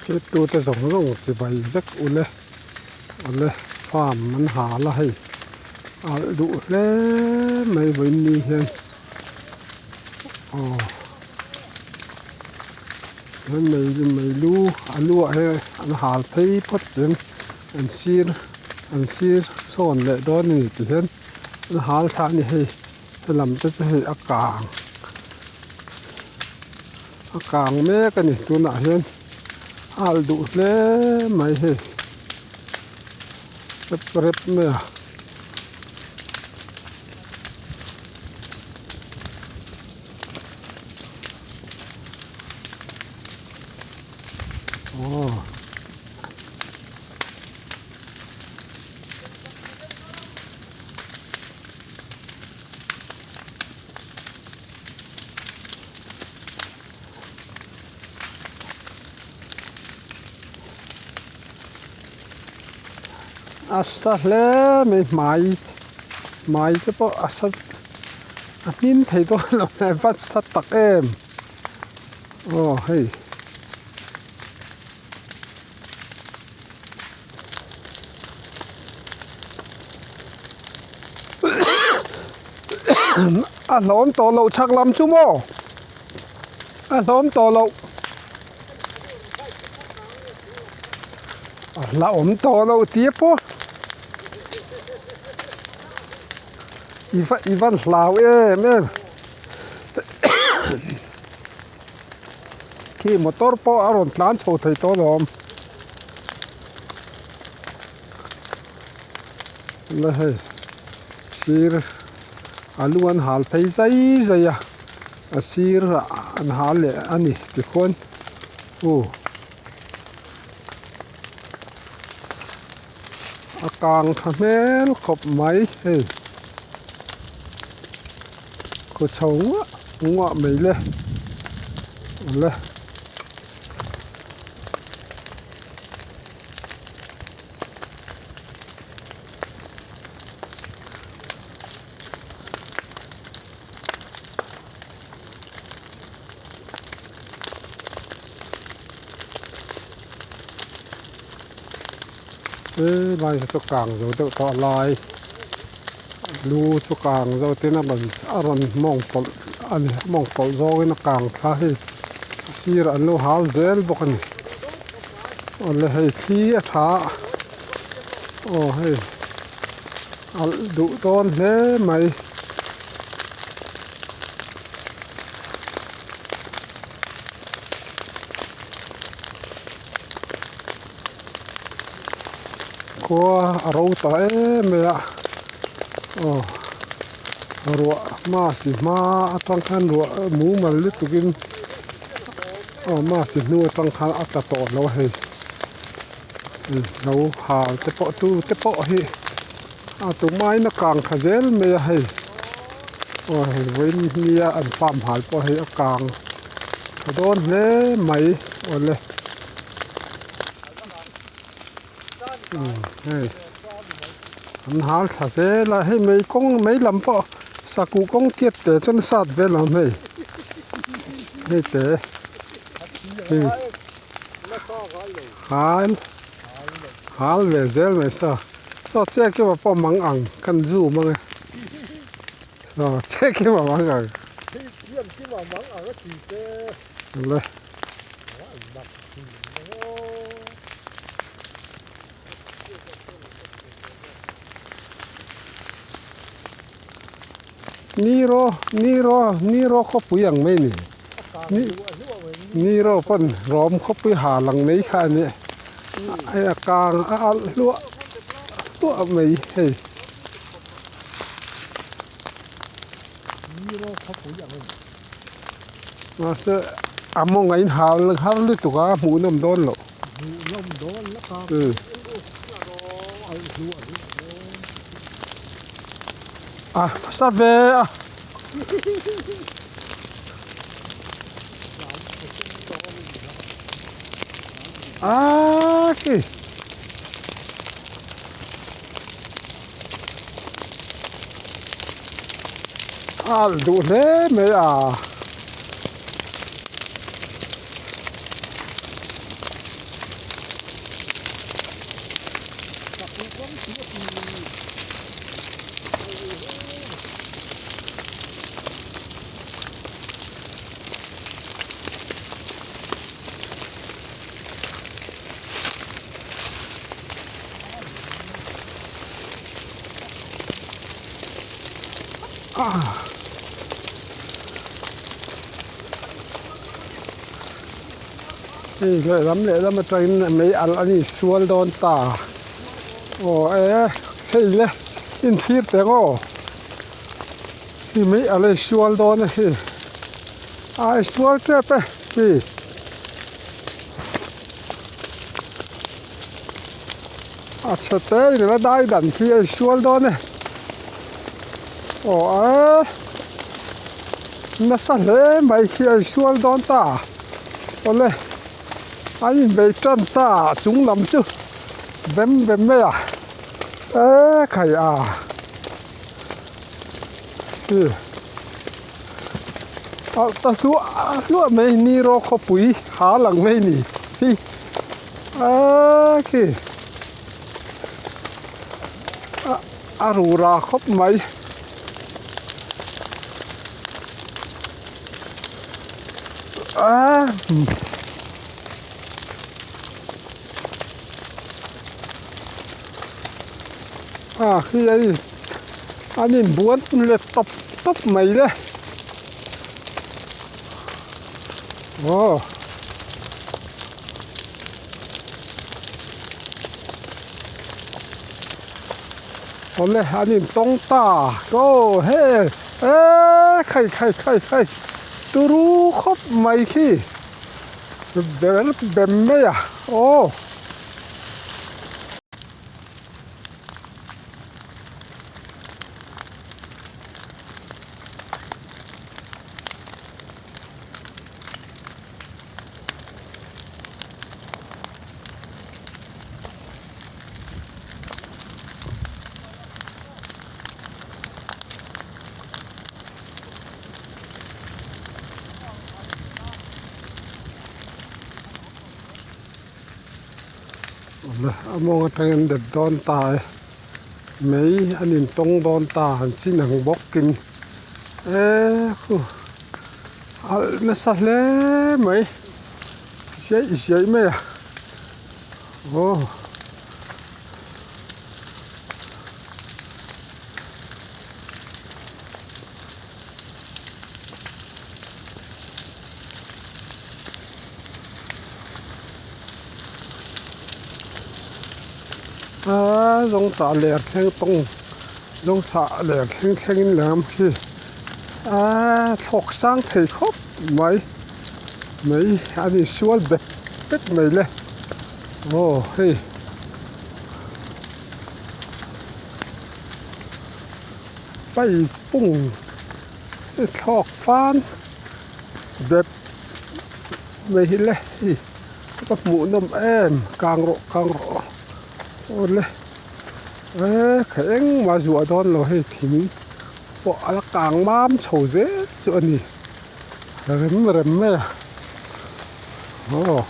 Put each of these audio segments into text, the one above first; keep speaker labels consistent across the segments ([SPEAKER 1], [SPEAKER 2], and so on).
[SPEAKER 1] Thlir tute zawng zawng chibai vek ule awle farm an hal a hei alh duh hle mai vawiin ni hian aw he mei mei lu a lu ah hian an hal phei phawt ang an sir an sir sawn leh dawn a ni ti hian an hal thla a ni hei helam te chu hei a kang. A kang mek a ni tunah hian a alh duh hle mai hei rep rep mai a. Aw. A sa hle mai hmai hmai te pawh a sa a hnim thei dawn lo hnai vat sa tak em aw hei. A hlawm tawh loh chhak lam chu maw a hlawm tawh loh a hlauhawm tawh loh tih pawh i va i van hlau em em. Khi motor pawh a rawn tlan chho thei tawh alawm la hei sir alu an hal phei zai zai a a sir ah an hal leh a ni tikhuan aw a kang tha hmel khawp mai hei. Khaw chho nguah nguah mai le awle. He lai hi chu kang zo deuh tawh a lai. Lu chu kang zo tin a rawn a rawn mawng tawlh a ni a mawng tawlh zawngin a kang thla hei a sirah an lo hal zel bawk a ni awle hei thli a tha a aw hei alh duh dawn hle mai. Khua a ro ta em mai a aw ruah hma si hma atang khan ruah mumal lutuk in aw hma si hnu atang khan a tla tawh lo a hei lo hal te pawh tu te pawh hi a tumaiin a kang tha zel mai a hei aw hei vawiin nia an farm hal pawh hei a kang tha dawn hle mai awle. Hei an hal thla zel a hei mei kawng mei lam pawh sakuh kawng tiat te chuan a sat vel ang hei hei te hei hal hal ve zel mai saw saw chiah khi pawh mang ang kan zoom ang e saw chiah khi mang ang. Niro Niro Niro khawpui ang mai ni Niro pawn rawm khawpui ha lang mai kha a ni hei a kang a alh hluah hluah mai hei. Mahse a mawng a inhal har lutuk a hmuhnawm dawn loh. A sa ve a. A khi. A alh duh hle mai a. Hei lehlam lehlam atangin mei alh a ni sual dawn ta aw e hei le inthlir teh ang aw hei mei alh a insual dawn a hei a insual tep e hei. A chhe te in la dai dan khi a insual dawn e aw a nasa hle mai khi a insual dawn ta awle an inbei tan ta chung lam chu bem bem mai a e khai a hi alh ta hluah hluah mai ni rawk khawpui ha lang mai ni hi. A khi a a rura khawp mai a a khi hei an inbuan let tawp tawp mai le aw. Awle an in tawng ta aw he eee khai khai khai khai turu khawp mai khi ber bem mai a aw. A mawng atangin dep dawn ta e mei an intawng dawn ta han chin ang bawkin eee khu. Alh nasa hle mai ziaih ziaih mai a aw a zawng tah ler thleng tawng zawng thlah ler thleng thlengin lam khi. Aaa thlawk sang thei khawp mai mai a ni sual bet bet mai le aw hei pai pung hi thlawk fan bet mai hi le hei ka hmuh nawm em kang rawh kang rawh aw le eee kha engmah zuah dawn lo hei thing. Pawh a la kang mam chho zel chu a ni rem rem mai a aw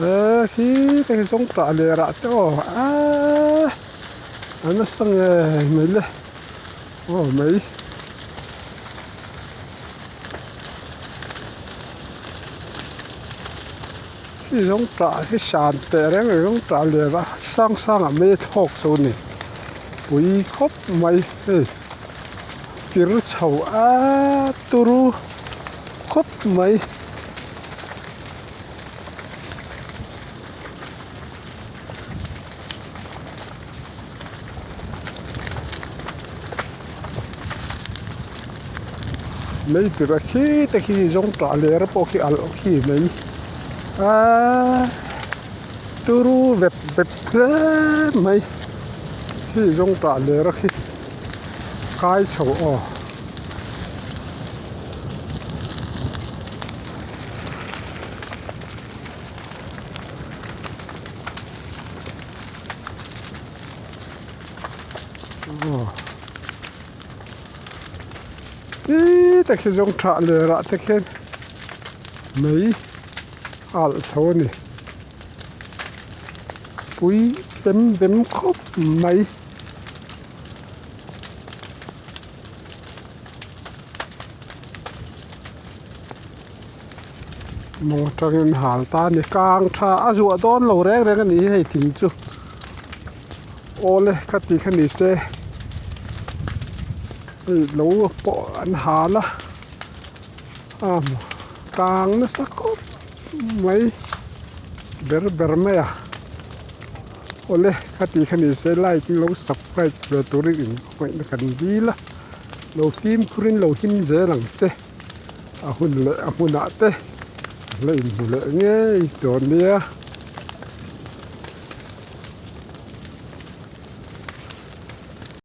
[SPEAKER 1] eh khi te khi zawng tah leh rah te aw eee a nasa ngei mai le aw mai. Hei zawng tah hi san teh reng reng zawng tah leh a sang sang ah mai a thlawk chu a ni pui khawp mai hei kir chho a turu khawp mai. Mei tir a khi te khi zawng tah ler pawh khi alh khi mai aaa turu vep vep hle mai khi zawng tah ler a khi kai chho aw. Ih te khi zawng thah leh rah te khian mei alh chho a ni pui bem bem khawp mai. Mawng atangin hal ta a ni kang tha a zuah dawn lo reng reng a ni hi hei thing chu. Awle ka tih kha ni se hei lo pawh an hal a a kang nasa khawp mai ber ber mai a awle ka tih kha ni se like in lo subscribe ve turin in hmangaihna kan dil a lo fimkhurin lo him zel ang che a hun leh a hmunah te la inhmu leh ngei dawn nia.